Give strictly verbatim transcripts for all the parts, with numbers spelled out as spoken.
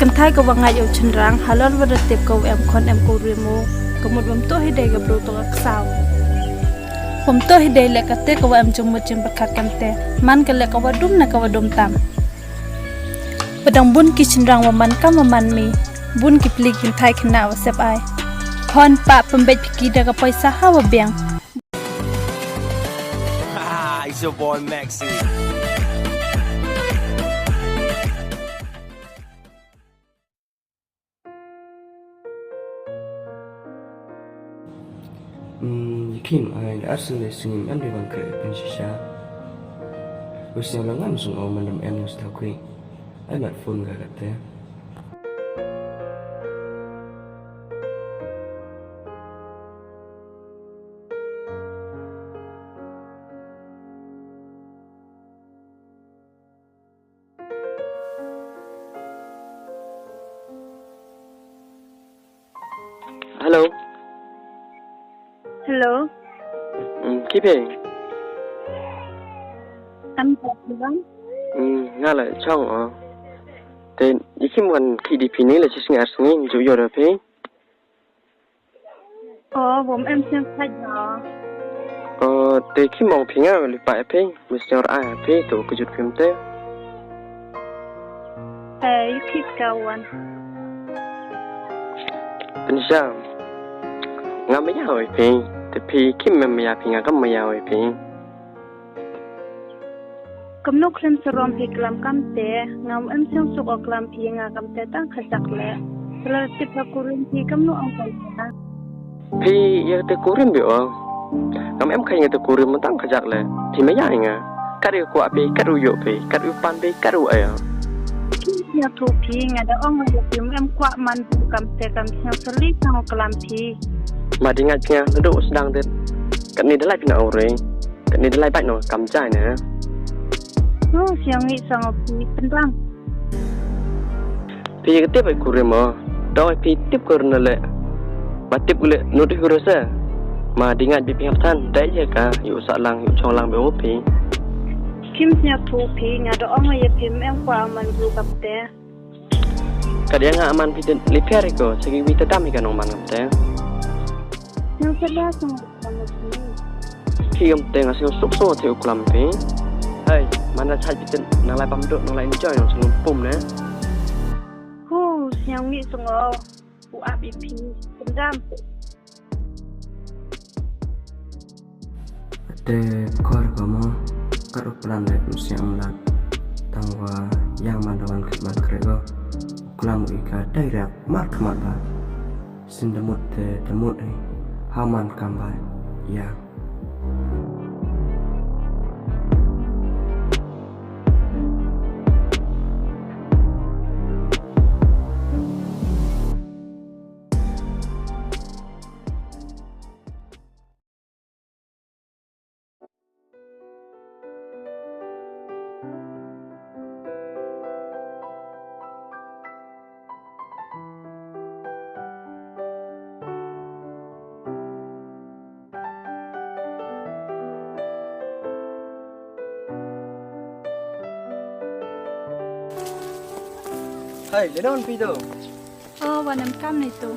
Kynthai ka wa ngait u chynrang, halor wa da tip ka wa em khon em kurim u, ka mut wam toh hi dei ka bru toh ka ksaw. Wam toh hi dei leh kate ka wa em jingmut jingpyrkhat kamte, man ka leh ka wa dum na ka wa dum tam. Wa dang bun ki chynrang wa man kam wa man mi, bun ki pli kynthai khynnah wa sep ai. Khon pa pynbeit phi ki da ka poisa ha wa biang. It's your boy Maxi. Hmm, yakin, ai, da ar sien le sien, em de wan kre pynshisha. Wei sien la ngam sung o man dam em nus tau kri. Ai mat phone ka kate. Hello. Hello. Hmm, ki phi? Am ta bang? Hmm, nga la chong o. Te, i kim wan ki di phi ni la chi sngi ar sngi, ju yo da phi. O, wam em sien khaj o. O, te ki mong phi nga li pa e phi, Mister A e phi, to ka jut phim te. Eh, you keep going. Pynsham. Nga maya o e phi, te phi kim em maya phi nga kam maya o e phi. Kamno khlem sarom phi klam kamte, ngam em seng suk o klam phi nga kamte tang khajak le. Sala tip ha kurim phi kamno ong kamte. Phi ya te kurim bi o. Ngam em khai nga te kurim tang khajak le. Phi maya nga. Kat u kwah phi, kat u yoh phi, kat u pan phi, kat u aya. Ki ya thu phi nga da ong ya phi em kwah man phi kamte kam seng sali tang o klam phi. Ma di ngat nga, nadu sdang det. Kat ni dalai phi na ore. Kat ni dalai bait no kam jai na. No, siang ngi sang o phi pynrang. Phi ka tip ai kurim o. Doi phi tip kurim na le. Ba tip le no di kurim sa. Ma di ngat bi phi hap than dai ye ka yu sa lang yu chong lang be o phi. Kim sia thu phi nga da ong ye phi em kwah man yu kamte. Kat ya nga man phi te li pher ko, sagi wi te dam hi ka nong man kamte. Nang sedia sung. Phi kamte nga seng suk suk te u klam phi. Hei, man la chait phi te nang lai pam duk, nang lai enjoy, nang sung pum ne. Hu, siang ngi sung o, u ap i phi, pynjam. Te kor ko mo, kat u plan le, siang lat. Tang wa, yang man da wan kit man kre ko. U klam u i ka direct, mat ka mat ba. Sin da mut te da mut hi. Haman kam ba. Ya. Hai, le don phi tu. O, wan em kam ni tu.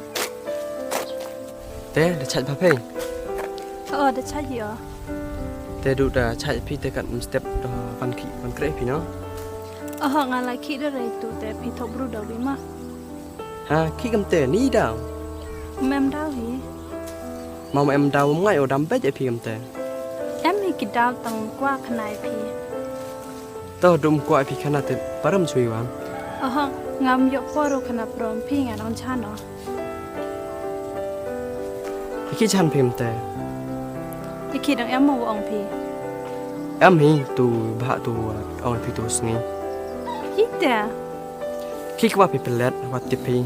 Te, da chait pha phi? O, da chait hi o. Te du da chait phi te kat mstep da wan ki, wan kre phi no? O, nga la ki da rei tu te phi thok bru da wi ma. Ha, ki kamte ni daw? Mem daw hi. Ma em daw ngai o dam bej e phi kamte. Em hi ki daw tang kwah khana i phi. To dum kwah phi khana te param chui wan. Aha, ngam yoh por u khana prom phi nga nong chan o. Ki chan phi mte. Ki dang em mo ong phi. Em hi tu bha tu ong phi tu sngi. Ki te. Ki kwah phi pelet wa tip phi.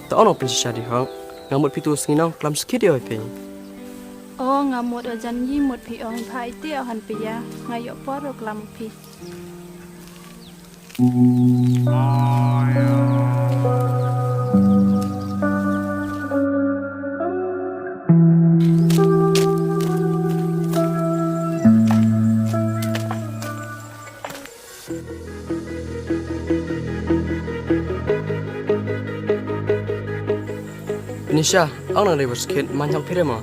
To ono phi sha di hok. Nga mut phi tu sngi nong klam skit yo phi. O nga mut o jan yi mut phi ong bha ite o han phi ya. Nga yoh por o klam phi. Nisha, ong nang river skit, man hok phi re mo.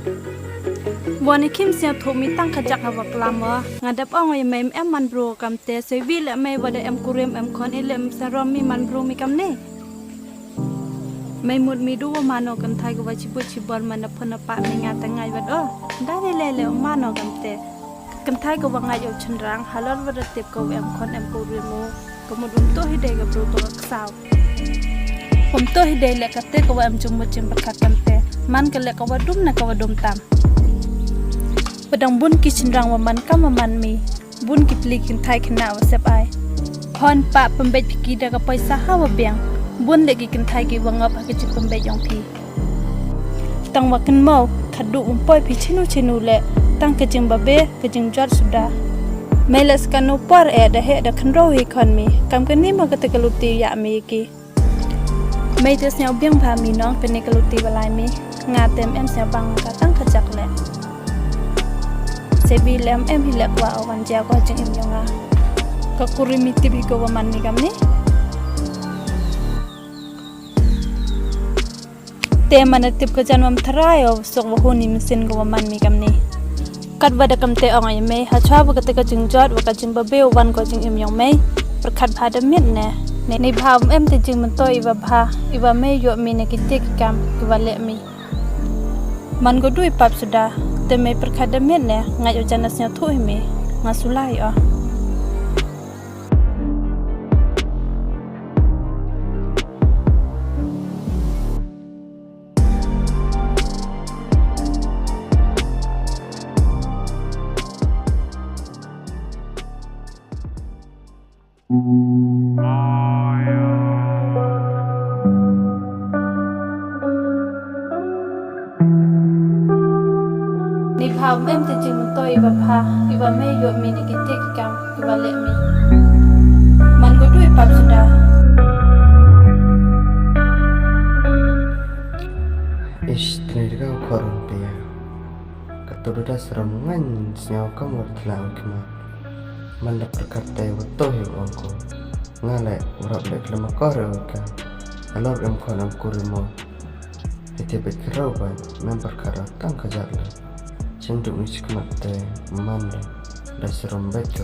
Wa ni khim sia thu mi tang ka jak ha wa klam wa. Nga dep ong ya mei em man bru kam te, se wi le mei wa da em kurim em khon i le em sarom mi man bru mi kam ni. Mei mut mi du wa mano kan thai ko wa chibut chibor man na phon na pa mi nga ta ngai wat o. Da le le le mano kam te. Ka kynthai ka wa ngait yow chynrang, halor wa da tip ka wa em khon em kurim mo, ka mut um toh hi dei ka bru ka wa ksaw. Um toh hi dei le kate ka wa em jingmut jingpyrkhat kamte, man ka le ka wa dum na ka wa dum tam. Wa dang bun ki chynrang wa man kam wa man mi, bun ki pli kynthai khynnah wa sep ai. Khon pa pynbeit phi ki da ka poisa ha wa biang, bun le ki kynthai ki wa ngop ha ka jingpynbeit yong phi. Tang wa kynmaw, khadduh um poi phi chinu chinu le, tang ka jingbabe, ka jingjot suda. Mei le ska no por e da he da khynraw hi khon mi, kam kani ma kate ka luti ya mi ki. Mei te sñiaw biang bha mi nong, kani ka luti wa lai mi, nga tem em sñiaw bang ka tang ka jak le. Se bi le em em hi le kwa o wan jia ko jingim yong nga. Ka kurim mi tip hi ko wa man mi kam ni. Te man a tip ka jan wa mtharai o sok wa hun i mynsiem ko wa man mi kam ni. Kat wa da kam te ong ai mei, ha chwa wa kate ka jingjot, wa ka jingbabe, wan ko jingim yong mei. Pyrkhat bha da miet ne. Ne, ne bha um em te jingmyntoi i wa bha, i wa mei yoh mi ne ki te ki kam, ki wa le mi. Man ko du i pap suda, te mei pyrkhat da miet ne, ngait o jan a sñiaw thu hi mi, nga sulai o. Ni bha um em te jingmyntoi i wa bha, i wa mei yoh mi ne ki te ki kam, i wa le mi. Man ko du i pap suda. Ish, tni ka khorong pia. Ka tu da sram ngan sñiaw kam wa thla u kma. Man da pyrkhat te wa to hi ong ko. Nga le, u rap le khlem akor u ka. Halor em khon em kurim mo. Ite bet khraw ba, mem pyrkhat ra tang ka jak le. Chim duk ni chikmat te, man le, da sram bet ko.